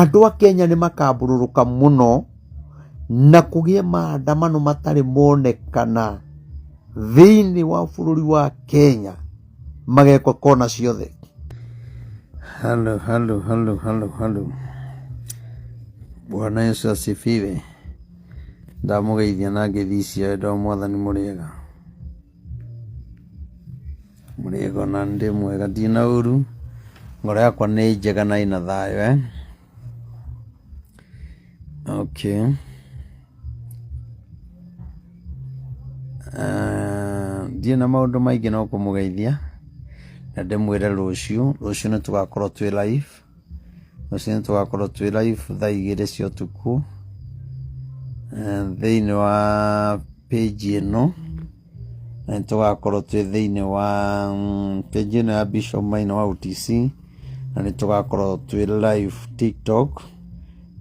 Andũ a Kenya nĩ makambũrũrũka mũno na kũgĩe maandamano matarĩ monekana thĩinĩ wa bũrũri wa Kenya magekwo kona ciothe. Halo, halo, halo, halo, halo. Bwana Yesu asifiwe. Ndamũgeithia na ngeithi icio endwa mwathani mũrĩega. Mũrĩega ona ndĩ mwega ndirĩ na ũru, ngoro yakwa nĩ njega na ĩna thayũ eh. Okay. Ndirĩ na maũndũ maingĩ no kũmũgeithia na ndĩmwĩre rũciũ, rũciũ nĩ tũgakorwo twĩ live. Rũciũ nĩ tũgakorwo twĩ live thaa igĩrĩ cia ũtukũ thĩinĩ wa page ĩno, na nĩ tũgakorwo twĩ thĩinĩ wa page ĩno ya Bishop Maina wa OTC, na nĩ tũgakorwo twĩ live TikTok,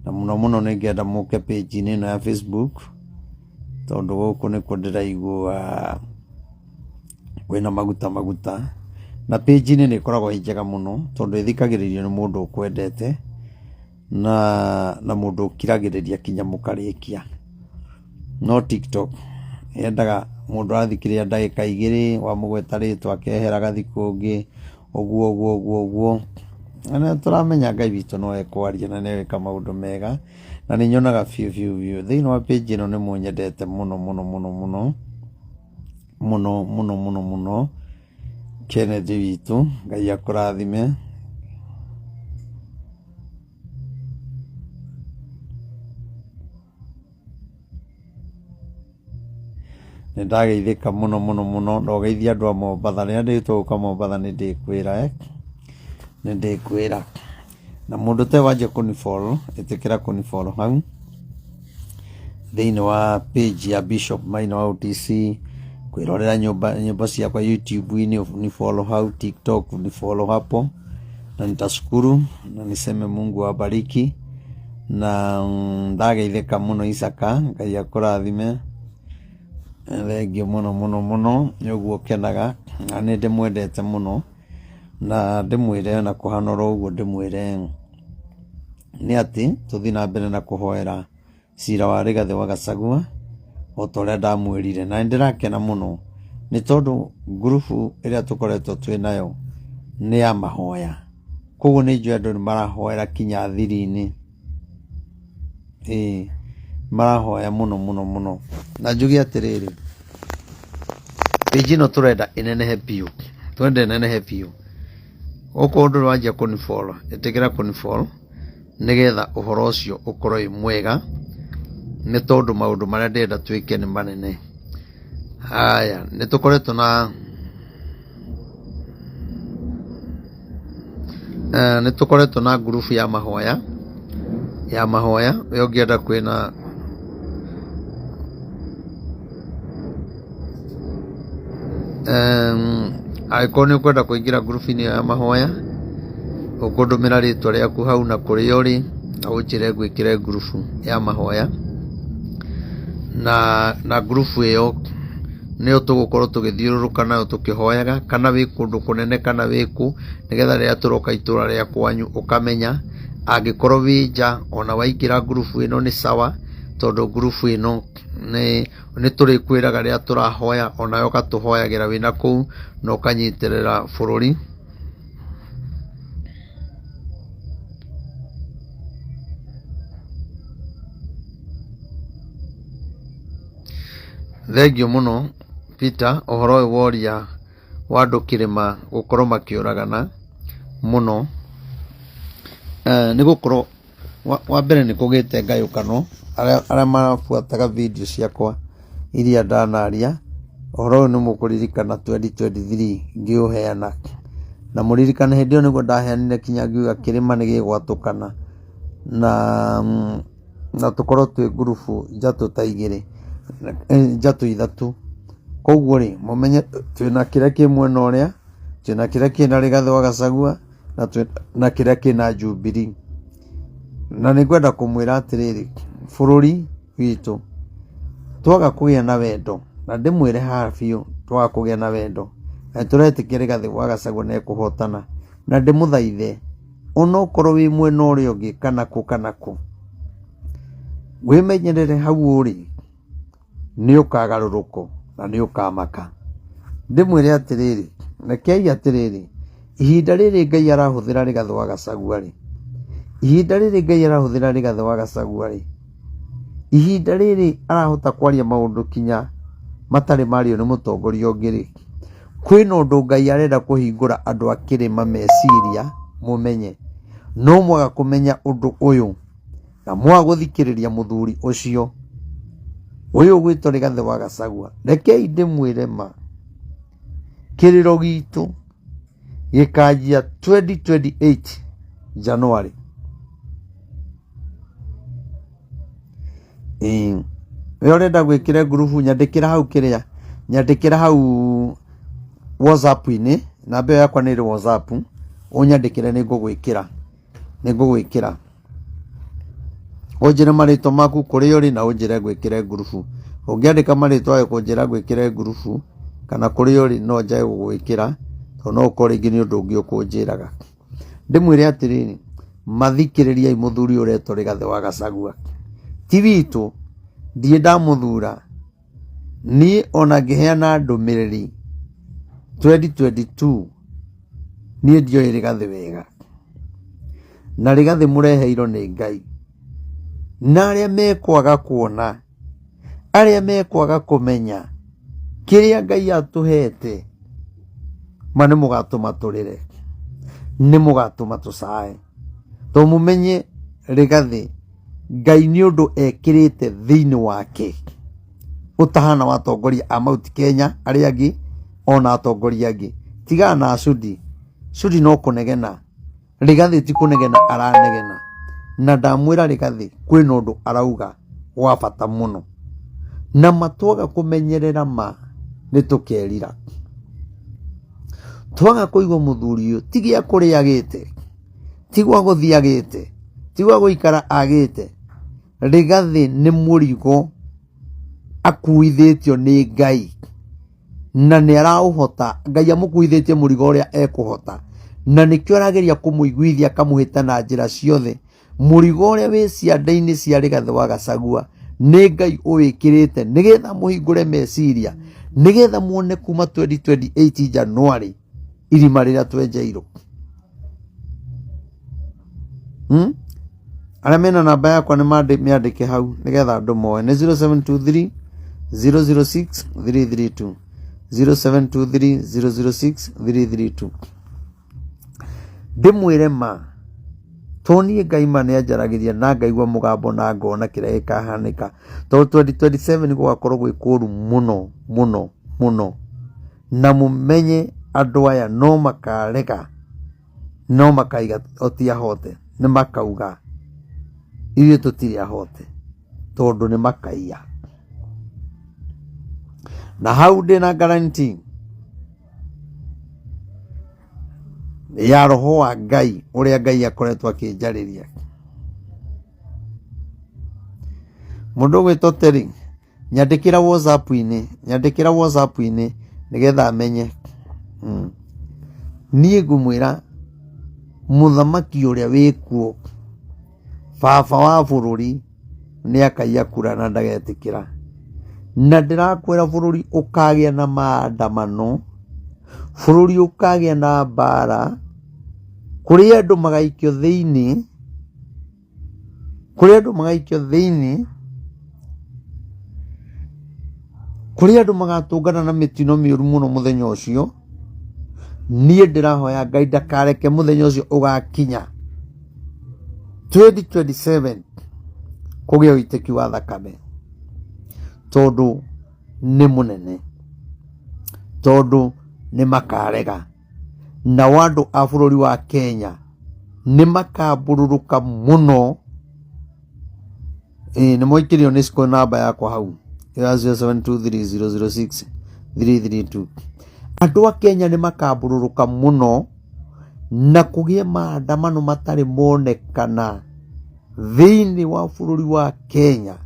na mũno mũno nĩ ngenda mũke page-inĩ ĩno ya Facebook, tondũ gũkũ nĩkuo ndĩraigua kwĩna maguta maguta, na page -inĩ nĩ ĩkoragwo ĩ njega mũno tondũ ĩthikagĩrĩrio nĩ mũndũ ũkwendete na mũndũ ũkiragĩrĩria kinya mũkarĩkia. No TikTok yendaga mũndũ arathikĩrĩria ndagĩka igĩrĩ, wamũgweta rĩtwa akehera agathiĩ kũngĩ, ũguo ũguo ũguo ũguo. Na nĩ tũramenya Ngai witũ no ekwaria na nĩ egwĩka maũndũ mega, na nĩ nyonaga biũ biũ biũ thĩinĩ wa page ĩno nĩ mũnyendete mũno mũno mũno mũno. Mũno mũno mũno mũno Kennedy witũ, Ngai akũrathime. Nĩ ndageithĩka mũno mũno mũno na ũgeithie andũ a Mombatha. Rĩrĩa ndĩgũtua gũka Mombatha nĩ ndĩkwĩra eh, nĩ ndĩkwĩra. Na mũndũ ũtarĩ wanjia kũni follow, ĩtĩkĩra kũni follow hau. Thĩinĩ wa page ya Bishop Maina wa OTC, kwĩrorera nyũmba nyĩmbo ciakwa YouTube-inĩ ni follow hau, TikTok ni follow hapo, na nitashukuru na niseme Mungu awabariki na ndageithĩka mũno Isaka, Ngai akũrathime, thengiũ mũno mũno mũno nĩ ũguo ũkenaga, na nĩ ndĩmwendete mũno, na ndĩmwĩre ona kũhana oro ũguo ndĩmwĩre nĩ atĩ tũthiĩ na mbere na kũhoera cira wa Rigathĩ wa Gachagua o ta ũrĩa ndamwĩrire. Na nĩ ndĩrakena mũno nĩ tondũ ngurubu ĩrĩa tũkoretwo twĩ nayo nĩ ya mahoya. Koguo nĩ njũĩ andũ nĩ marahoera kinya thiri-inĩ. Ĩĩ marahoya mũno mũno mũno. Na njuge atĩrĩrĩ, page ĩno tũrenda ĩnenehe biũ, tũrenda ĩnenehe biũ. Okorwo ndũrĩ wanjia kũni follow, ĩtĩkĩra kũni follow nĩgetha ũhoro ũcio ũkorwo wĩ mwega, nĩ tondũ maũndũ marĩa ndĩrenda twĩke nĩ manene. Haya, nĩ tũkoretwo na nĩ tũkoretwo na ngurubu ya mahoya, ya mahoya, we ũngĩenda kwĩna Angĩkorwo nĩ ũkwenda kũingĩra ngurubu-inĩ ĩyo ya mahoya, ũkũndũmĩra rĩtwa rĩaku hau na kũrĩa ũrĩ, na ũnjĩre ngwĩkĩre ngurubu ya mahoya, na ngurubu ĩyo nĩyo tũgũkorwo tũgĩthiũrũrũka nayo tũkĩhoyaga, kana wĩ kũndũ kũnene kana wĩ kũ, nĩgetha rĩrĩa tũroka itũra rĩa kwanyu ũkamenya, angĩkorwo wĩ nja ona waingĩra ngurubu ĩno nĩ sawa, tondũ ngurubu ĩno nĩ Nĩ tũrĩkwĩraga rĩrĩa tũrahoya onawe ũgatũhoyagĩra wĩna kũu na ũkanyitĩrĩra bũrũri. Thengiũ mũno Peter ũhoro ũyũ woria wa andũ kĩrĩma gũkorwo makĩũragana mũno nĩ gũkorwo Wa mbere nĩ kũgĩte ngayũkano, arĩa mabuataga video ciakwa iria ndanaria, ũhoro ũyũ nĩ mũkũririkana 2023 ngĩũheana, na mũririkane hĩndĩ ĩyo nĩguo ndaheanire nginya ngiuga kĩrĩma nĩ gĩgwatũkana, na tũkorwo twĩ ngurubu njatũ ta igĩrĩ, njatũ ithatũ, koguo rĩ, mũmenye twĩna kĩrĩa kĩ mwena ũrĩa, twĩna kĩrĩa kĩna Rigathĩ wa Gachagua, na kĩrĩa kĩna Jubilee. Na nĩ ngwenda kũmwĩra atĩrĩrĩ, bũrũri witũ twaga kũgĩa na wendo, na ndĩmwĩre haha biũ, twaga kũgĩa na wendo, na nĩ tũretĩkia Rigathĩ wa Gachagua nĩ ekũhotana, na ndĩmũthaithe Onokorwo wĩ mwena ũrĩa ũngĩ kana kũ kana kũ, wĩmenyerere hau ũrĩ, nĩ ũkagarũrũkwo na nĩ ũkamaka. Ndĩmwĩre atĩrĩrĩ, rekei atĩrĩrĩ, ihinda rĩrĩ Ngai arahũthĩra Rigathĩ wa Gachagua rĩ, ihinda rĩrĩ Ngai arahũthĩra Rigathĩ wa Gachagua rĩ, ihinda rĩrĩ arahota kwaria maũndũ kinya matarĩ mario nĩ mũtongoria ũngĩ rĩ, kwĩna ũndũ Ngai arenda kũhingũra andũ a kĩrĩma meciria mũmenye. No mwaga kũmenya ũndũ ũyũ na mwaga gũthikĩrĩria mũthuri ũcio ũyũ ũgwĩtwo Rigathĩ wa Gachagua, rekei ndĩmwĩre ma, kĩrĩro gitũ gĩkanjia 2028 January. Ĩĩ we ũrenda gwĩkĩra ngurubu nyandĩkĩra hau kĩrĩa, nyandĩkĩra hau WhatsApp-inĩ, namba ĩyo yakwa nĩ ĩrĩ WhatsApp, ũnyandĩkĩre nĩ ngũgwĩkĩra, nĩ ngũgwĩkĩra. Ũnjĩre marĩtwa maku, kũrĩa ũrĩ na ũnjĩre ngwĩkĩre ngurubu. Ũngĩandĩka marĩtwa wage kũnjĩra ngwĩkĩre ngurubu kana kũrĩa ũrĩ no njage gũgwĩkĩra tondũ no ũkorwo rĩngĩ nĩ ũndũ ũngĩ ũkũnjĩraga. Ndĩmwĩre atĩrĩrĩ, mathikĩrĩriai mũthuri ũyũ ũretwo Rigathĩ wa Gachagua. Ti witũ, ndirĩ ndamũthura, niĩ ona ngĩheana ndũmĩrĩri 2022 niĩ ndioĩ Rigathĩ wega. Na Rigathĩ mũreheirwo nĩ Ngai. Na arĩa mekwaga kuona, arĩa mekwaga kũmenya kĩrĩa Ngai atũhete, ma nĩ mũgatũma tũrĩre, nĩ mũgatũma tũcae. To mũmenye Rigathĩ Ngai nĩ ũndũ ekĩrĩte thĩinĩ wake ũtahana wa atongoria a Mount Kenya arĩa angĩ ona atongoria angĩ. Tigana na Sudi, Sudi no kũnegena, Rigathĩ ti kũnegena aranegena. Na ndamwĩra Rigathĩ kwĩna ũndũ arauga wa bata mũno. Na ma twaga kũmenyerera ma nĩ tũkerira. Twaga kũigua mũthuri ũyũ ti gĩa kũrĩa agĩte, ti gwa gũthiĩ agĩte, ti gwa gũikara agĩte. Rigathĩ nĩ mũrigo akuithĩtio nĩ Ngai na nĩ araũhota. Ngai amũkuithĩtie mũrigo ũrĩa ekũhota na nĩkĩo arageria kũmũiguithia akamũhĩta na njĩra ciothe. Mũrigo ũrĩa wĩ ciande-inĩ cia Rigathĩ wa Gachagua nĩ Ngai ũwĩkĩrĩte nĩgetha mũhingũre meciria, nĩgetha muone kuma 2028 January irima rĩrĩa twenjeirwo. Arĩa mena namba yakwa nĩ mĩandĩke hau nĩgetha andũ moe nĩ 0723 006 332 0723 006 332. Ndĩmwĩre ma, to niĩ Ngai ma nĩ anjaragĩria na ngaigua mũgambo na ngona kĩrĩa gĩkahanĩka. Tondũ 2027 gũgakorwo gwĩ kũru mũno mũno mũno. Na mũmenye andũ aya no makarega, no makaiga o ti ahote, nĩ makauga ithuĩ tũtirĩ ahote tondũ nĩ makaiya. Na hau ndĩna guarantee ya roho wa Ngai ũrĩa Ngai akoretwo akĩnjarĩria. Mũndũ ũgwĩtwo Terry, nyandĩkĩra WhatsApp-inĩ, nyandĩkĩra WhatsApp-inĩ nĩgetha menye. Niĩ ngũmwĩra mũthamaki ũrĩa wĩkuo, baba wa bũrũri nĩ akaiya kura na ndagetĩkĩra. Na ndĩrakwĩra bũrũri ũkagĩa na maandamano, bũrũri ũkagĩa na mbara, kũrĩ andũ magaikio thĩiniĩ, kũrĩ andũ magaikio thĩiniĩ, kũrĩ andũ magatũngana na mĩtino mĩũru mũno mũthenya ũcio. Niĩ ndĩrahoya Ngai ndakareke mũthenya ũcio ũgakinya 2027 kũgĩa ũitĩki wa thakame, tondũ nĩ mũnene, tondũ nĩ makarega. Nao andũ a bũrũri wa Kenya nĩ makambũrũrũka mũno. Ĩĩ nĩ mwaikĩrio nĩ cikũ namba yakwa hau ya 0723006332. Andũ a Kenya nĩ makambũrũrũka mũno na kũgĩe maandamano matarĩ monekana thĩinĩ wa bũrũri wa Kenya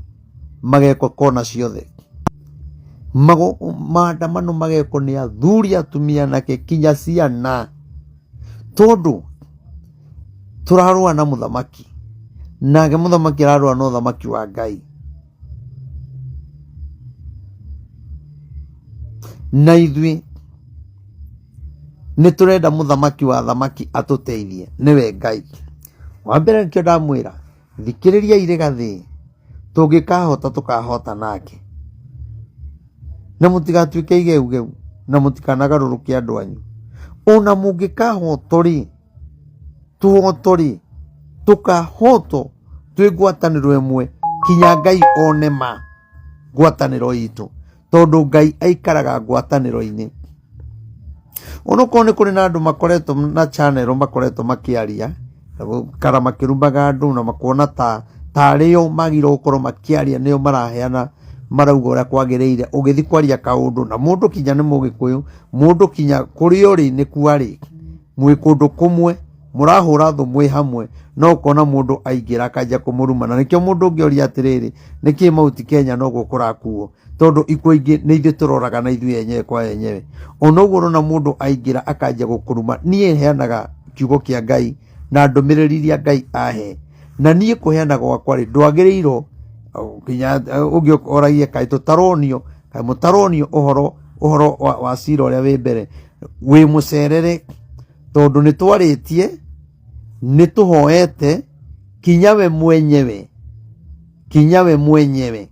magekwo kona ciothe. Maandamano magekwo nĩ athuri, atumia, anake kinya ciana, tondũ Tũrarũa na mũthamaki, nake mũthamaki ararũa na ũthamaki wa Ngai. Na ithuĩ nĩ tũrenda mũthamaki wa thamaki atũteithie, nĩwe Ngai. Wa mbere nĩkĩo ndamwĩra, thikĩrĩriai Rigathĩ, tũngĩkahota tũkahota nake. Na mũtigatuĩke igeugeu, na mũtikanagarũrũke andũ anyu. Ona mũngĩkahotwo rĩ, tũhotwo rĩ, tũkahotwo twĩ ngwatanĩro ĩmwe kinya Ngai one ma ngwatanĩro itũ, tondũ Ngai aikaraga ngwatanĩro-inĩ. Onokorwo nĩ kũrĩ na andũ makoretwo na channel makoretwo makĩaria, na gũikara makĩrumaga andũ na makona ta tarĩo magĩrĩirwo gũkorwo makĩaria nĩo maraheana marauga ũrĩa kwagĩrĩire, ũgĩthiĩ kwaria kaũndũ na mũndũ kinya nĩ mũgĩkũyũ, mũndũ kinya kũrĩa ũrĩ nĩkuo arĩ, mwĩ kũndũ kũmwe, mũrahũra thũ mwĩ hamwe, no ũkona mũndũ aingĩra akanjia kũmũruma, na nĩkĩo mũndũ ũngĩ oria atĩrĩrĩ, nĩkĩ Mount Kenya noguo kũrakuo? Tondũ ikuũ ingĩ nĩ ithuĩ tũroraga na ithuĩ enyewe kwa enyewe. Ona ũguo ũrona mũndũ aingĩra akanjia gũkũruma, niĩ heanaga kiugo kĩa Ngai na ndũmĩrĩri iria Ngai ahe. Na niĩ kũheana gwakwa rĩ, ndwagĩrĩirwo nginya ũngĩ oragie kaĩ tũtaronio, kaĩ mũtaronio ũhoro ũhoro wa cira ũrĩa wĩ mbere, wĩ mũcerere tondũ nĩ twarĩtie, nĩ tũhoete kinya we mwenyewe, kinya we mwenyewe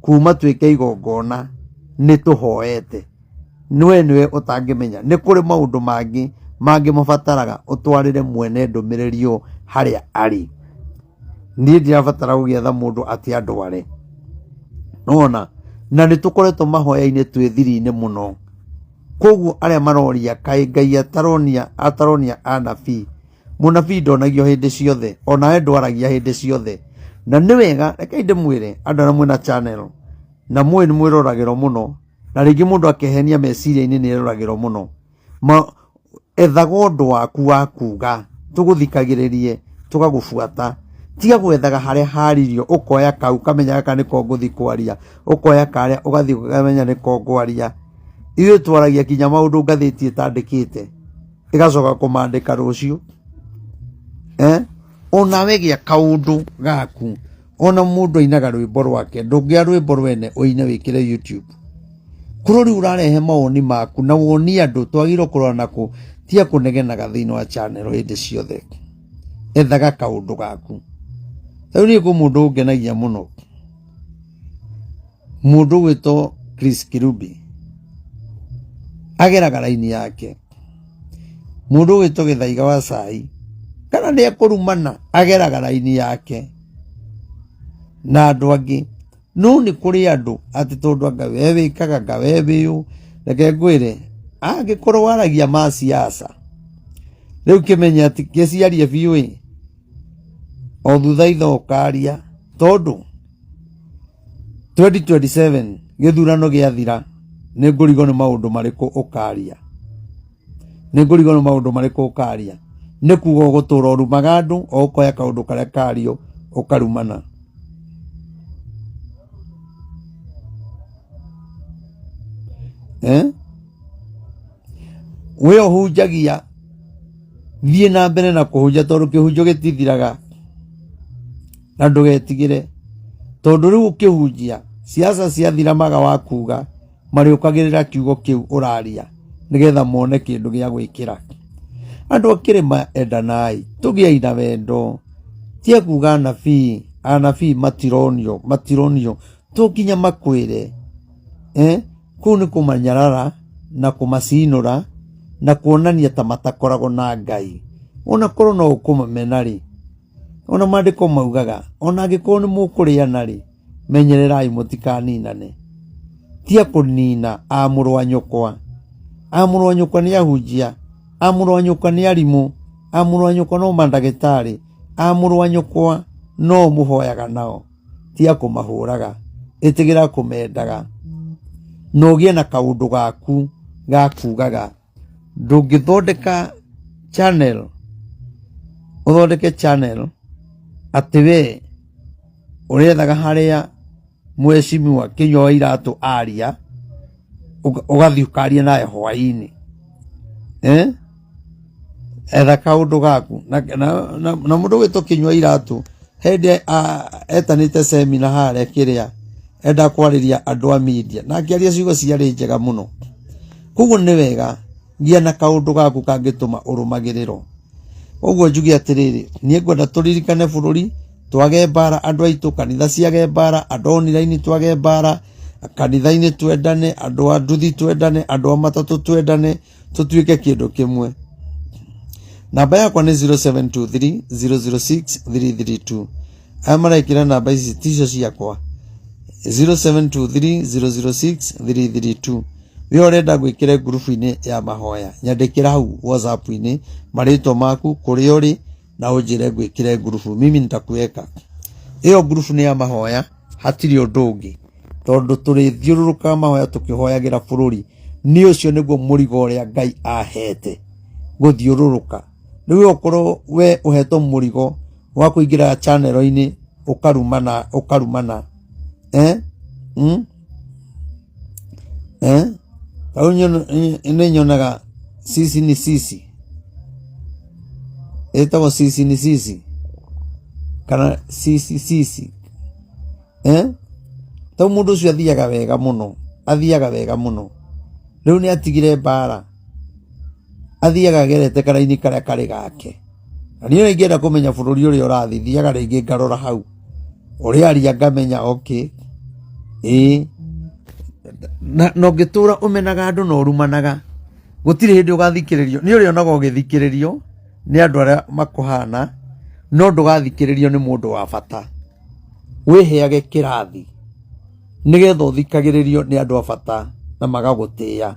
kuma twĩke igongona nĩ tũhoete. We nĩwe ũtangĩmenya nĩ kũrĩ maũndũ mangĩ mangĩ mabataraga ũtwarĩre mwene ndũmĩrĩri ĩyo harĩa arĩ. Niĩ ndirabatara gũgĩetha mũndũ atĩ andware. Nĩwona? Na nĩ tũkoretwo mahoya-inĩ twĩ thiri-inĩ mũno. Koguo arĩa maroria kaĩ Ngai ataronia ataronia anabii, mũnabii ndonagio hĩndĩ ciothe, onawe ndwaragia hĩndĩ ciothe. Na nĩ wega, rekei ndĩmwĩre andũ arĩa mwĩna channel, na mũĩ nĩ mwĩroragĩrwo mũno, na rĩngĩ mũndũ akehenia meciria-inĩ nĩ eroragĩrwo mũno. Ethaga ũndũ waku wa kuga, tũgũthikagĩrĩrie, tũgagũbuata. Tiga gwethaga harĩa haririo, ũkoya kau ũkamenya gaka nĩko ngũthiĩ kwaria, ũkoya karĩa ũgathiĩ ũkamenya nĩko ngwaria. Ithuĩ twaragia nginya maũndũ ngathĩti ĩtandĩkĩte, ĩgacoka kũmandĩka rũciũ. Onawe gĩa kaũndũ gaku, ona mũndũ ainaga rwĩmbo rwake, ndũngĩoya rwĩmbo rwene ũine wĩkĩre YouTube. Korwo rĩu ũrarehe mawoni maku na wonie andũ twagĩrĩirwo kũrora nakũ, tiga kũnegenaga thĩinĩ wa channel hĩndĩ ciothe. Ethaga kaũndũ gaku. Rĩu niĩ kwĩ mũndũ ũngenagia mũno, mũndũ ũgwĩtwo Chris Kirubi, ageraga raini yake. Mũndũ ũgwĩtwo Gĩthaiga wa Cai, kana nĩ ekũrumana, ageraga raini yake na andũ angĩ. No nĩ kũrĩ andũ atĩ tondũ anga we wĩkaga anga we wĩ ũũ, reke ngwĩre angĩkorwo waragia ma siasa rĩu kĩmenye atĩ kĩciarie biũ ĩ, o thutha ithaa ũkaria tondũ 2027 gĩthurano gĩathira nĩ ngũrigwo nĩ maũndũ marĩkũ ũkaria, nĩ ngũrigwo nĩ maũndũ marĩkũ ũkaria, nĩ kuga ũgũtũra ũrumaga andũ o ũkoya kaũndũ karĩa kario ũkarumana. Eh? We ũhunjagia thiĩ na mbere na kũhunjia tondũ kĩhunjio gĩtithiraga na ndũgetigĩre tondũ rĩu ũkĩhunjia siasa ciathira maga wa kuga marĩũkagĩrĩra kiugo kĩu ũraria nĩgetha mone kĩndũ gĩa gwĩkĩra. Andũ a kĩrĩma endanai, tũgĩai na wendo, tia kuga anabii, anabii matironio, matironio, to nginya makwĩre eh? Kũu nĩ kũmanyarara na kũmacinũra na kuonania ta matakoragwo na Ngai. Ona korwo no ũkũmamena rĩ, ona maandĩko maugaga ona angĩkorwo nĩ mũkũrĩana rĩ, menyererai mũtikaninane. Tia kũnina a mũrũ wa nyũkwa. A mũrũ wa nyũkwa nĩ ahunjia, a mũrũ wa nyũkwa nĩ arimũ, a mũrũ wa nyũkwa no mandagĩtarĩ, a mũrũ wa nyũkwa no mũhoyaga nao. Tia kũmahũraga, ĩtĩgĩra kũmendaga na ũgĩe na kaũndũ gaku ga kugaga. Ndũngĩthondeka channel, ũthondeke channel atĩ we ũrethaga harĩa mheshimiwa Kinyua wa Iratũ aria, ũgathiĩ ũkaria naye hwaĩ-inĩ. Eh? Etha kaũndũ gaku na mũndũ gwĩtwo Kinyua Iratũ hĩndĩ etanĩte semina harĩa kĩrĩa enda kwarĩria andũ a media na akĩaria ciugo ciarĩ njega mũno. Koguo nĩ wega gĩa na kaũndũ gaku kangĩtũma ũrũmagĩrĩrwo. Ũguo njuge atĩrĩrĩ, niĩ ngwenda tũririkane bũrũri, twage mbara andũ aitũ, kanitha ciage mbara, andũ a online twage mbara, kanitha-inĩ twendane, andũ a nduthi twendane, andũ a matatũ twendane, tũtuĩke kĩndũ kĩmwe. Namba yakwa nĩ 0723 006 332. Aya marekĩra namba ici ticio ciakwa. 0723 006 332. We ũrenda gwĩkĩre ngurubu-inĩ ya mahoya, nyandĩkĩra hau WhatsApp-inĩ marĩtwa maku, kũrĩa ũrĩ na ũnjĩre ngwĩkĩre ngurubu, mimi nitakuweka. Ĩyo ngurubu nĩ ya mahoya, hatirĩ ũndũ ũngĩ, tondũ tũrĩthiũrũrũkaga mahoya tũkĩhoyagĩra bũrũri. Nĩ ũcio nĩguo mũrigo ũrĩa Ngai ahete gũthiũrũrũka. Rĩu okorwo we ũhetwo mũrigo wa kũingĩra channel-inĩ ũkarumana ũkarumana, eh? Mm? Eh? Rĩu nĩ nyonaga sisi ni sisi, ĩtagwo sisi ni sisi kana sisi sisi, eh? Tau mũndũ ũcio athiaga wega mũno, athiaga wega mũno. Rĩu nĩ atigire mbara, athiaga agerete karaini karĩa karĩ gake. Na niĩ ona ingĩenda kũmenya bũrũri ũrĩa ũrathiĩ, thiaga rĩngĩ ngarora hau ũrĩa aria ngamenya okay, ĩĩ. Na ũngĩtũra ũmenaga andũ na ũrumanaga, gũtirĩ hĩndĩ ũgathikĩrĩrio. Nĩ ũrĩonaga ũgĩthikĩrĩrio nĩ andũ arĩa makũhana, no ndũgathikĩrĩrio nĩ mũndũ wa bata. Wĩheage kĩrathi nĩgetha ũthikagĩrĩrio nĩ andũ a bata na magagũtĩa.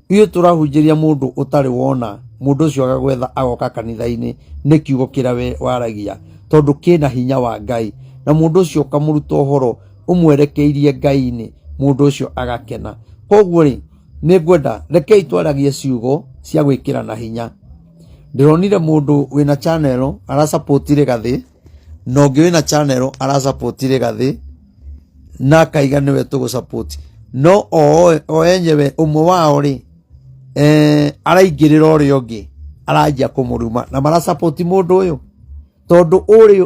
Ithuĩ tũrahunjĩria mũndũ ũtarĩ wona, mũndũ ũcio agagwetha agoka kanitha-inĩ nĩ kiugo kĩrĩa we waragia, tondũ kĩna hinya wa Ngai. Na mũndũ ũcio ũkamũruta ũhoro ũmwerekeirie Ngai-inĩ, mũndũ ũcio agakena. Koguo rĩ, nĩ ngwenda rekei twaragie ciugo cia gwĩkĩrana hinya. Ndĩronire mũndũ wĩna channel arasupport Rigathĩ, na ũngĩ wĩna channel arasupport Rigathĩ, na akaiga nĩwe tũgũ support, no o enyewe ũmwe wao rĩ, araingĩrĩra ũrĩa ũngĩ aranjia kũmũruma na mara support mũndũ ũyũ tondũ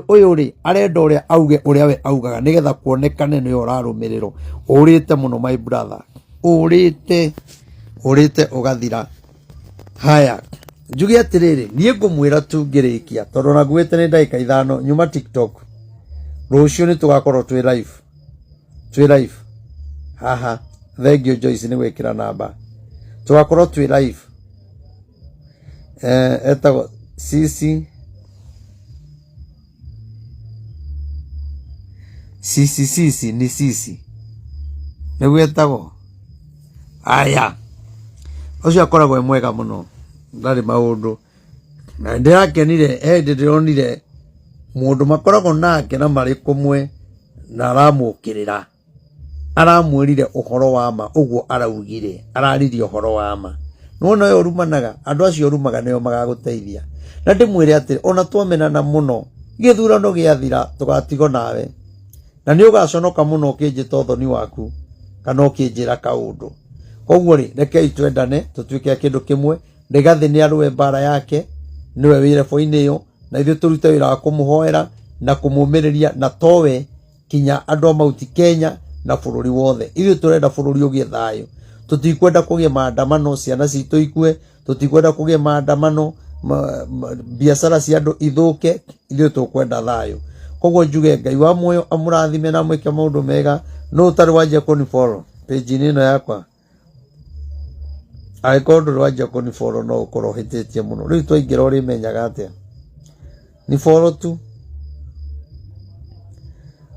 ũyũ rĩ arenda ũrĩa auge ũrĩa we augaga nĩgetha kuonekane nĩwe ũrarũmĩrĩrwo. Ũrĩte mũno my brother, ũrĩte ũrĩte ũgathira. Haya, njuge atĩrĩrĩ, niĩ ngũmwĩra tu ngĩrĩkia tondũ ona nguĩte nĩ ndagĩka 5 nyuma TikTok. Rũciũ nĩ tũgakorwo twĩ live, twĩ live haha. Thank you Joyce nĩ gwĩkĩra namba. Tũgakorwo twĩ live, etagwo sisi sisi sisi ni sisi nĩguo etagwo. Aya, ũcio akoragwo e mwega mũno, ndarĩ maũndũ. Na ndĩrakenire he hĩndĩ ndĩronire mũndũ makoragwo nake na marĩ kũmwe na aramũkĩrĩra, aramwĩrire ũhoro wa ma ũguo araugire, araririe ũhoro wa ma. Nĩwona ũyũ ũrumanaga, andũ acio ũrumaga nĩo magagũteithia. Na ndĩmwĩre atĩrĩ, ona twamenana mũno, gĩthurano gĩathira tũgatigwo nawe. Na nĩ ũgaconoka mũno ũkĩnjĩta ũthoni waku kana ũkĩnjĩra kaũndũ. Koguo rĩ, rekei twendane, tũtuĩke a kĩndũ kĩmwe. Rigathĩ nĩ arũe mbara yake, nĩwe wĩ rebo-inĩ ĩyo, na ithuĩ tũrute wĩra wa kũmũhoera na kũmũmĩrĩria, na towe kinya andũ a Mount Kenya na bũrũri wothe. Ithuĩ tũrenda bũrũri ũgĩe thayũ, tũtikwenda kũgĩe maandamano, ciana citũ ikue, tũtikwenda kũgĩe maandamano, biacara cia andũ ithũke, ithuĩ tũkwenda thayũ. Koguo njuge Ngai wa muoyo amũrathime na amwĩke maũndũ mega. No ũtarĩ wanjia kũni follow page-inĩ ĩno yakwa, angĩkorwo ndũrĩ wanjia kũni follow no ũkorwo ũhĩtĩtie mũno. Rĩu twaingĩra ũrĩmenyaga atĩa? Ni follow tu.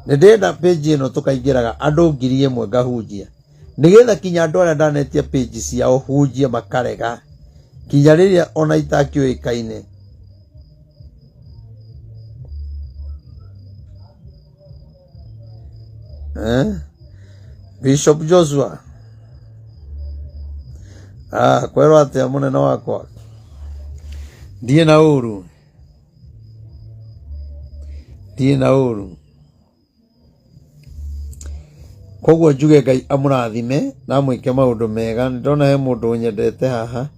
Nĩ ndĩrenda page ĩno tũkaingĩraga andũ 1000 ngahunjia, nĩgetha kinya andũ arĩa ndanetia page ciao hunjie makarega, kinya rĩrĩa ona itakĩũĩkaine. Bishop Joshua, kwerwo atĩa mũnene wakwa? Ndiĩ na ũru, ndiĩ na ũru. Koguo njuge Ngai amũrathime na amwĩke maũndũ mega. Nĩ ndona he mũndũ ũnyendete haha.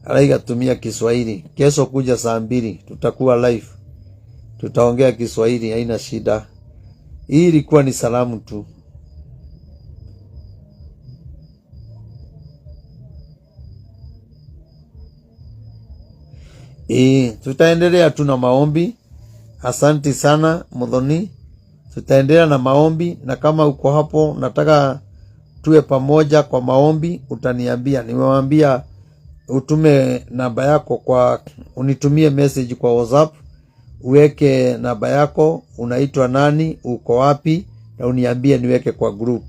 Araiga tumia Kiswahili. Kesho kuja saa 2 tutakuwa live, tutaongea Kiswahili, haina shida. Hii ilikuwa ni salamu tu. Tutaendelea tu na maombi. Asanti sana Muthoni, tutaendelea na maombi, na kama uko hapo nataka tuwe pamoja kwa maombi, utaniambia. Nimewambia utume namba yako kwa, unitumie message kwa WhatsApp, uweke namba yako, unaitwa nani, uko wapi, na uniambie niweke kwa group,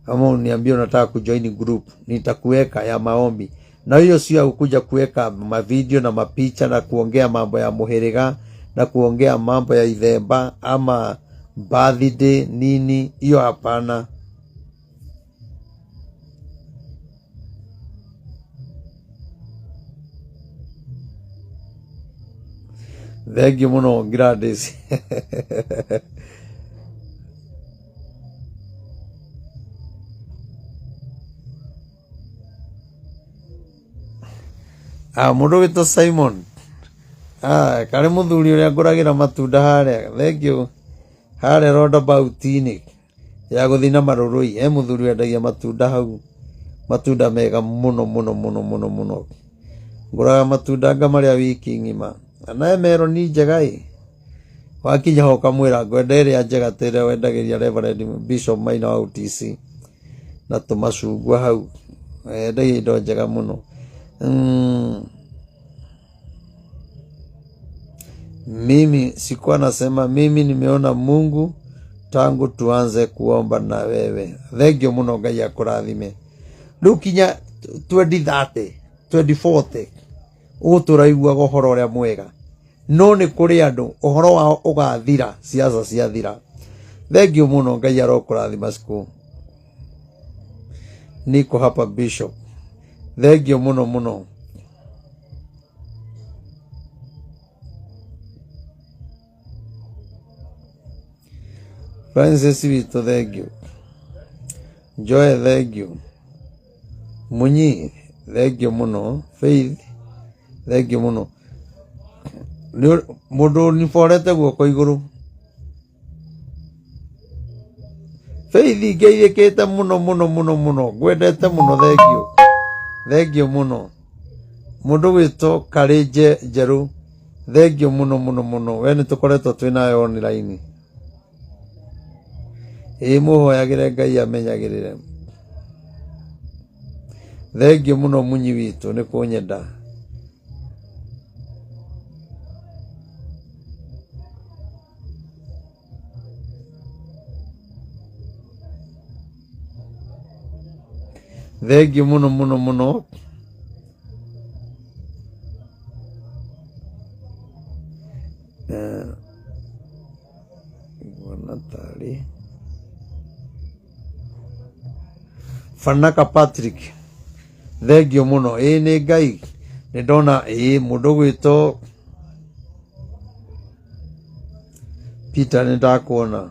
ama uniambie unataka kujoin group, nitakuweka ya maombi. Na hiyo sio ya kukuja kuweka mavideo na mapicha na kuongea mambo ya muhiriga na kuongea mambo ya ithemba ama birthday nini, hiyo hapana. Thengiũ mũno Gladys. Ah, mũndũ wĩtwo Simon. Ah, karĩ mũthuri ũrĩa ngũragĩra matunda harĩa. Thengiũ. Harĩa roundabout-inĩ ya gũthiĩ na Marũrũi. He mũthuri wendagia matunda hau. Matunda mega mũno mũno mũno mũno mũno. Ngũraga matunda ngamarĩa wiki ng'ima. Na meroni njega ĩ. Wakinya ho ũkamwĩra ngwenda ĩrĩa njega ta ĩrĩa wendagĩria Reverend Bishop Maina wa UTC na tũmacungwa hau. Endagia indo njega mũno. Mimi sikuwa nasema mimi nimeona Mungu tangu tuanze kuomba na wewe. Thengio mũno Ngai akũrathime. Rĩu kinya 2030 2040 ũgũtũra ũhoro ũrĩa mwega, no nĩ kũrĩ andũ ũhoro wao ũgathira siasa ciathira. Thengio mũno, Ngai arokũrathima. Siku niko hapa Bishop, thengio mũno mũno. Francis witũ, thengio. Joy, thengio. Munyi, thengio mũno. Faith, thengio mũno. Mũndũ niborete guoko igũrũ. Faith, ngeithĩkĩte mũno mũno mũno mũno, ngwendete mũno, thengio, thengio mũno. Mũndũ gwĩtwo Karĩ Njerũ, thengio mũno mũno mũno. We nĩ tũkoretwo twĩ nawe online. Ĩĩ, mũhoyagĩre Ngai amenyagĩrĩre. Thengio mũno Munyi witũ nĩ kũnyenda. Thengio mũno mũno mũno. Nguona tarĩ Fanaka Patrick, thengio mũno. Ĩĩ, nĩ Ngai nĩ ndona. Ĩĩ, mũndũ gwĩtwo Peter, nĩ ndakuona.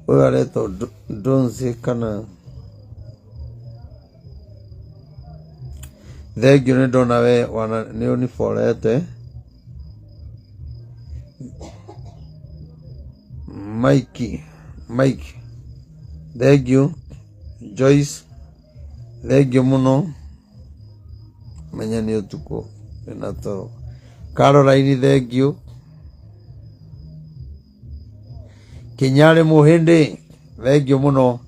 Ũyũ aretwo Ndonzi kana. Thengio, nĩ ndona we wana nĩ ũniborete. Mike, Mike, thengio. Joyce, thengio mũno. Menya nĩ ũtukũ, ndĩna toro. Caroline, thengio. Kinyarĩ Mũhĩndĩ, thengio mũno,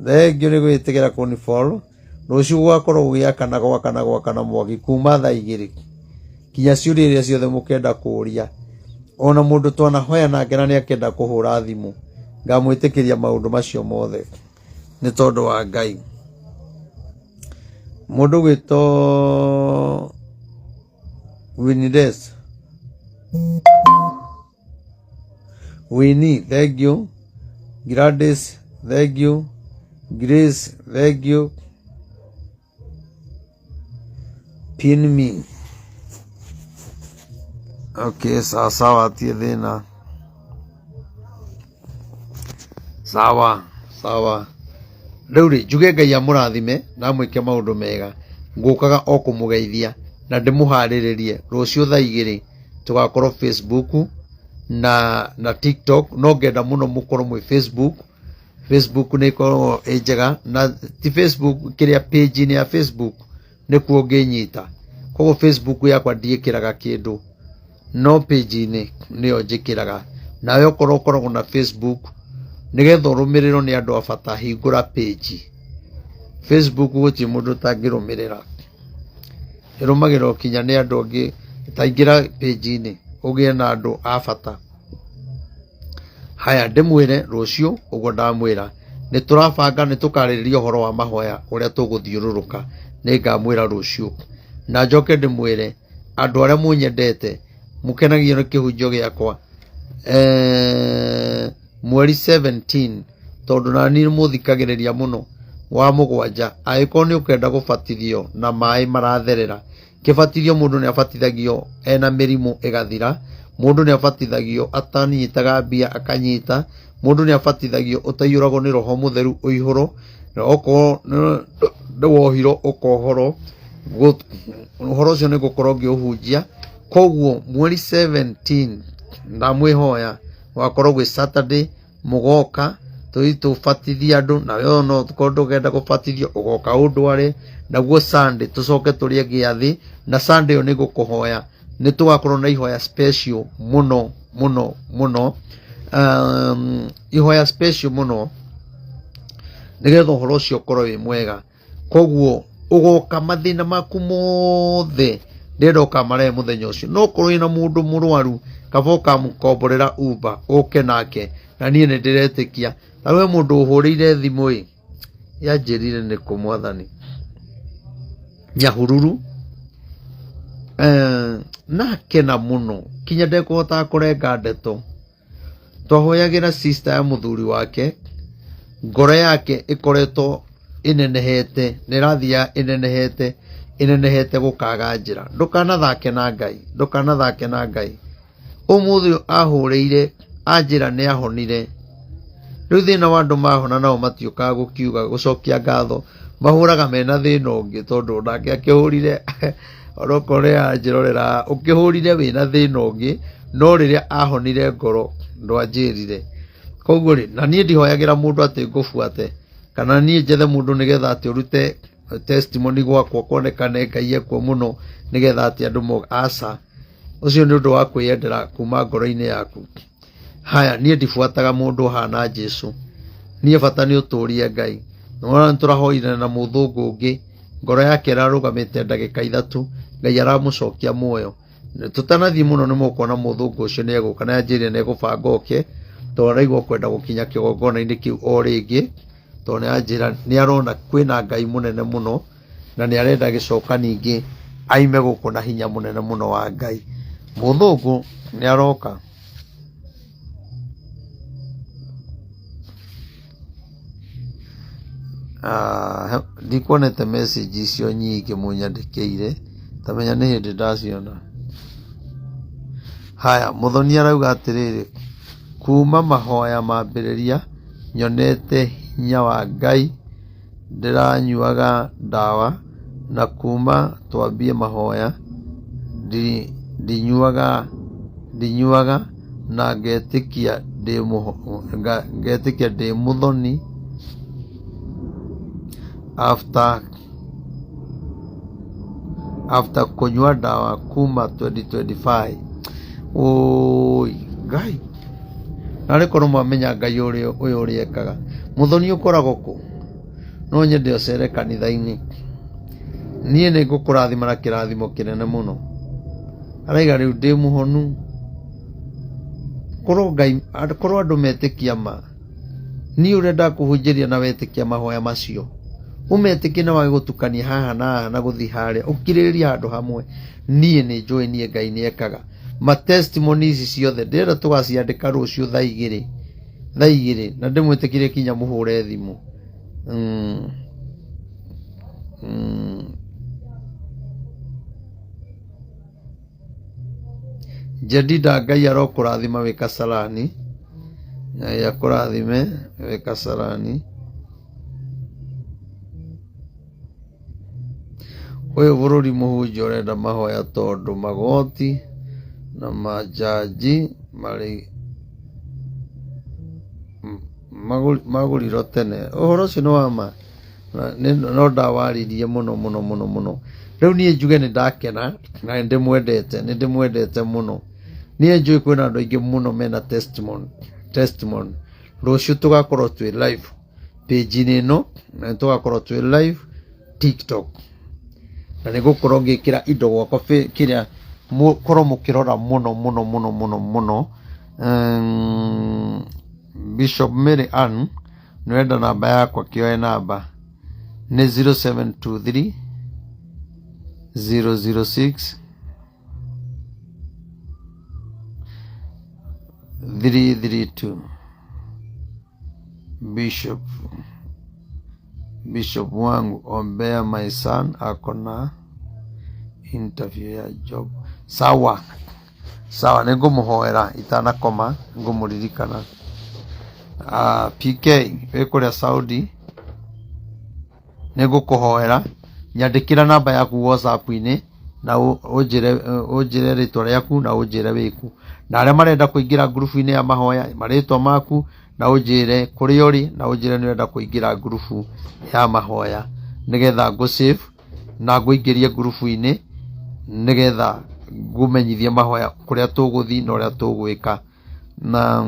thengio nĩ gwĩtĩkĩra kũnifollow. Rũciũ gũgakorwo gũgĩakana gwakana gwakana mwaki kuma thaa 2 kinya ciũria iria ciothe mũkenda kũũria. Ona mũndũ twanahoya nake na nĩakenda kũhũra thimũ, ngamwĩtĩkĩria maũndũ macio mothe nĩ tondũ wa Ngai. Mũndũ gwĩtwo Winnie, Winnie, thank you. Gladys, thank you. Grace, thank you. Pin me. Okay, sawa sawa, tie thĩna. Sawa sawa. Rĩu rĩ, njuge Ngai amũrathime na amwĩke maũndũ mega. Ngũkaga o kũmũgeithia na ndĩmũharĩrĩrie rũciũ thaa 2 tũgakorwo Facebook na TikTok. No ngenda mũno mũkorwo mwĩ Facebook. Facebook nĩ ĩkoragwo ĩ njega, na ti Facebook, kĩrĩa page-inĩ ya Facebook nĩkuo ũngĩnyita. Koguo Facebook yakwa ndiĩkĩraga kĩndũ, no page-inĩ nĩyo njĩkĩraga. Nawe okorwo ũkoragwo na Facebook, nĩgetha ũrũmĩrĩrwo nĩ andũ a bata, hingũra page. Facebook gũtirĩ mũndũ ũtangĩrũmĩrĩra, ĩrũmagĩrĩrwo kinya nĩ andũ angĩ. Ta ingĩra page-inĩ ũgĩe na andũ a bata. Haya, ndĩmwĩre rũciũ ũguo ndamwĩra, nĩ tũrabanga nĩ tũkarĩrĩria ũhoro wa mahoya ũrĩa tũgũthiũrũrũka, nĩ ngamwĩra rũciũ. Na njoke ndĩmwĩre andũ arĩa mũnyendete, mũkenagio nĩ kĩhunjio gĩakwa, mweri 17, tondũ nani mũthikagĩrĩria mũno, wa mũgwanja, angĩkorwo nĩ ũkwenda gũbatithio na maĩ maratherera. Kĩbatithio mũndũ nĩ abatithagio ena mĩrimũ ĩgathira, mũndũ nĩ abatithagio atanyitaga mbia akanyita, mũndũ nĩ abatithagio ũtaiyũragwo nĩ roho mũtheru ũihũro, okorwo nĩ wohirwo ũkohorwo, ũhoro ũcio nĩ ngũkorwo ngĩũhunjia. Koguo mweri 17 ndamwĩhoya gũgakorwo gwĩ Saturday, mũgoka tũthiĩ tũbatithie andũ, nawe ona okorwo ndũrenda gũbatithio ũgoka ũndware, naguo Sunday tũcoke tũrĩe gĩathĩ, na Sunday ĩyo nĩ ngũkũhoya nĩ tũgakorwo na ihoya special mũno mũno mũno, ihoya special mũno nĩgetha ũhoro ũcio ũkorwo wĩ mwega. Koguo ũgoka mathĩna maku mothe ndĩrenda ũkamarehe mũthenya ũcio. No ũkorwo wĩna mũndũ mũrwaru, kaba ũkamũkomborera Uber ũke nake, na niĩ nĩ ndĩretĩkia. Ta rĩu he mũndũ ũhũrĩire thimũ ĩ, yanjĩrire nĩkũ mwathani, Nyahururu, na akena mũno kinya ndekũhotaga kũrenga ndeto. Twahoyagĩra sister ya mũthuri wake, ngoro yake ĩkoretwo ĩnenehete, na ĩrathiaga ĩnenehete, ĩnenehete gũkaga njĩra. Ndũkanathake na Ngai, ndũkanathake na Ngai. Ũmũthĩ ũyũ ahũrĩire anjĩra nĩ ahonire. Rĩu thĩna wa andũ mahona nao matiũkaga gũkiuga gũcokia ngatho, mahũraga mena thĩna ũngĩ tondũ onake akĩhũrire onokorwo nĩ aranjĩrorera ũkĩhũrire wĩna thĩna ũngĩ, no rĩrĩa ahonire ngoro ndwanjĩrire. Koguo rĩ, na niĩ ndihoyagĩra mũndũ atĩ ngũbuate, kana niĩ njethe mũndũ nĩgetha atĩ ũrute testimony gwakwa kuonekane Ngai ekuo mũno nĩgetha atĩ andũ moke, aca. Ũcio nĩ ũndũ wa kwĩyendera kuma ngoro-inĩ yaku. Haya, niĩ ndibuataga mũndũ ũhana Jesu. Niĩ bata nĩ ũtũrie Ngai. Nĩwona nĩ tũrahoire na mũthũngũ ũngĩ, ngoro yake ĩrarũgamĩte ndagĩka 3, Ngai aramũcokia muoyo. Tũtanathiĩ mũno nĩ mũkuona mũthũngũ ũcio nĩ egũka, na anjĩrire nĩ egũbanga oke, tondũ araigua kwenda gũkinya kĩgongona-inĩ kĩu o rĩngĩ, tondũ nĩ anjĩra nĩ arona kwĩna Ngai mũnene mũno, na nĩ arenda gĩcoka ningĩ aime gũkũ na hinya mũnene mũno wa Ngai. Mũthũngũ nĩ aroka. Ndikuonete message icio nyingĩ mũnyandĩkĩire, ta menya nĩ hĩndĩ ndaciona. Haya, Mũthoni arauga atĩrĩrĩ, kuma mahoya mambĩrĩria nyonete hinya wa Ngai, ndĩranyuaga ndawa na kuma twambie mahoya ndinyuaga na ngetĩkia ndĩ mũthoni after kũnyua ndawa kuma 2025. Ũũi Ngai, narĩ korwo mwamenya Ngai ũyũ ũrĩa ekaga. Mũthoni ũkoragwo kũ? No nyende ũcere kanitha-inĩ. Niĩ nĩ ngũkũrathima na kĩrathimo kĩnene mũno. Araiga rĩu ndĩ mũhonu. Korwo Ngai, korwo andũ metĩkia ma, niĩ ũrĩa ndakũhunjĩria na wetĩkia mahoya macio, ũmetĩkie na wage gũtukania haha na haha na gũthiĩ harĩa, ũkirĩrĩrie handũ hamwe, niĩ nĩ njũĩ niĩ Ngai nĩ ekaga. Ma testimony ici ciothe ndĩrenda tũgaciandĩka rũciũ thaa 2, thaa 2, na ndĩmwĩtĩkĩrie kinya mũhũre thimũ. Jedida Ngai arokũrathima wĩ Kasarani, Ngai akũrathime wĩ Kasarani. Ũyũ bũrũri mũhunjia ũrenda mahoya tondũ magoti na majaji marĩ magũrirwo tene. Ũhoro ũcio nĩ wa ma. No ndawaririe mũno mũno mũno mũno. Rĩu niĩ njuge nĩ ndakena na nĩ ndĩmwendete, nĩ ndĩmwendete mũno. Niĩ njũĩ kwĩna andũ aingĩ mũno mena testimony, testimony. Rũciũ tũgakorwo twĩ live page-inĩ ĩno na nĩ tũgakorwo twĩ live TikTok. Na nĩ ngũkorwo ngĩkĩra indo gwakwa kĩrĩa mũkorwo mũkĩrora mũno mũno mũno mũno mũno. Bishop Mary Ann nĩwenda namba yakwa kĩoe namba nĩ 0723 006 332. Bishop Bishop wangu ombea my son ako na interview ya job. Sawa sawa, nĩ ngũmũhoera itanakoma ngũmũririkana. PK wĩ kũrĩa Saudi nĩ ngũkũhoera nyandĩkĩra namba yaku WhatsApp-inĩ na ũnjĩre rĩtwa rĩaku na ũnjĩre wĩkũ. Na arĩa marenda kũingĩra ngurubu-inĩ ya mahoya marĩtwa maku na ũnjĩre kũrĩa ũrĩ na ũnjĩre nĩ ũrenda kũingĩra ngurubu ya mahoya nĩgetha ngũ save na ngũingĩrie ngurubu-inĩ nĩgetha ngũmenyithie mahoya kũrĩa tũgũthiĩ na ũrĩa tũgwĩka. Na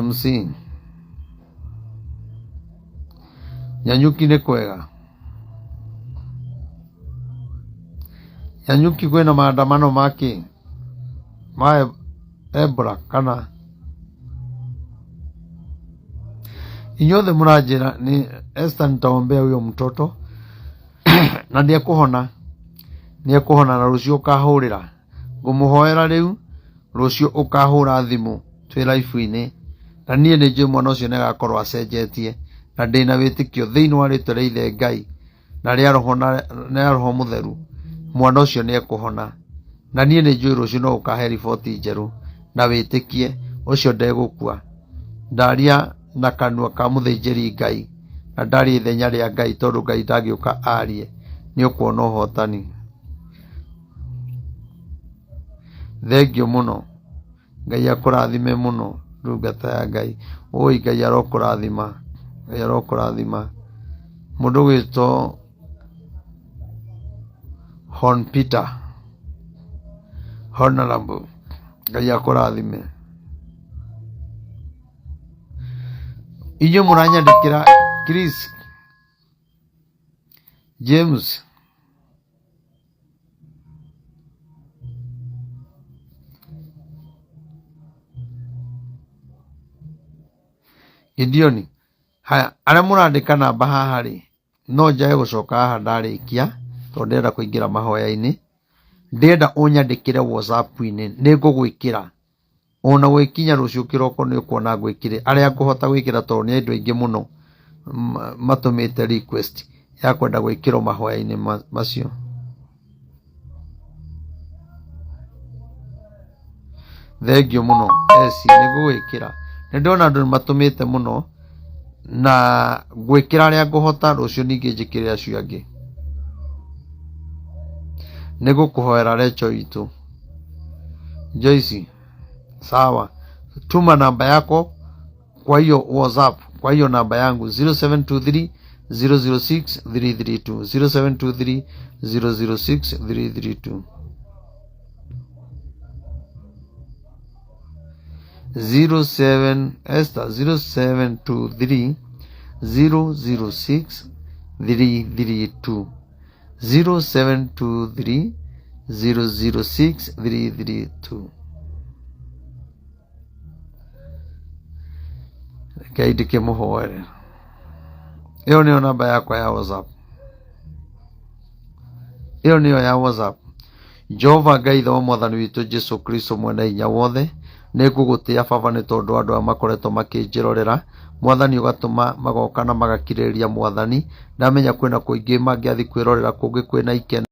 MC Nyanyuki nĩ kwega? Nyanyuki kwĩna maandamano ma kĩ? Ma Ebola kana? Inyuothe mũranjĩra nĩ Esther nitaombea huyo mtoto na nĩekũhona, nĩekũhona na rũciũ ũkahũrĩra. Ngũmũhoera rĩu, rũciũ ũkahũra thimũ twĩ live-inĩ, na niĩ nĩ njũĩ mwana ũcio nĩ agakorwo acenjetie, na ndĩna wĩtĩkio thĩinĩ wa rĩtwa rĩa ithe Ngai, na rĩa roho na rĩa roho mũtheru, mwana ũcio nĩ ekũhona. Na niĩ nĩ njũĩ rũciũ no ũkahe riboti njerũ, na wĩtĩkie ũcio ndegũkua. Ndaria na kanua ka mũthĩnjĩri Ngai, na ndaria ithenya rĩa Ngai tondũ Ngai ndangĩũka arie, nĩ ũkuona ũhotani. Thengiũ mũno. Ngai akũrathime mũno ndungata ya Ngai. Ũi Ngai arokũrathima. Ngai arokũrathima. Mũndũ ũgwĩtwo Hon Peter Honorable Ngai akũrathime. Inyuĩ mũranyandĩkĩra Chris James Gideoni, haya arĩa mũrandĩka namba haha rĩ, no njage gũcoka haha ndarĩkia tondũ ndĩrenda kũingĩra mahoya-inĩ. Ndĩrenda ũnyandĩkĩre WhatsApp-inĩ nĩ ngũgwĩkĩra ona gũgĩkinya rũciũ kĩroko nĩ ũkuona ngwĩkĩre arĩa ngũhota gwĩkĩra tondũ nĩ andũ aingĩ mũno matũmĩte request ya kwenda gwĩkĩrwo mahoya-inĩ macio. Thengiũ mũno Esi, nĩ ngũgwĩkĩra. Nĩ ndĩrona andũ nĩ matũmĩte mũno na ngwĩkĩra arĩa ngũhota rũciũ ningĩ njĩkĩre acio angĩ. Nĩ ngũkũhoera Recho witũ. Joyce, sawa. Tuma namba yako kwa hiyo WhatsApp, kwa hiyo namba yangu 0723 006 332 0723 006 332 07 Esther 0723 006 332 0723 006 332. Rekei ndĩkĩmũhoere. Ĩyo nĩyo namba yakwa ya WhatsApp. Ĩyo nĩyo ya WhatsApp. Jehova Ngai Ithe wa Mwathani witũ Jesu Kristo mwene hinya wothe, nĩ ngũgũtĩa Baba nĩ tondũ andũ aya makoretwo makĩnjĩrorera. Mwathani ũgatũma magoka na magakirĩrĩria Mwathani. Ndamenya kwĩna kũingĩ mangĩathiĩ kwĩrorera kũngĩ kwĩna ikeno.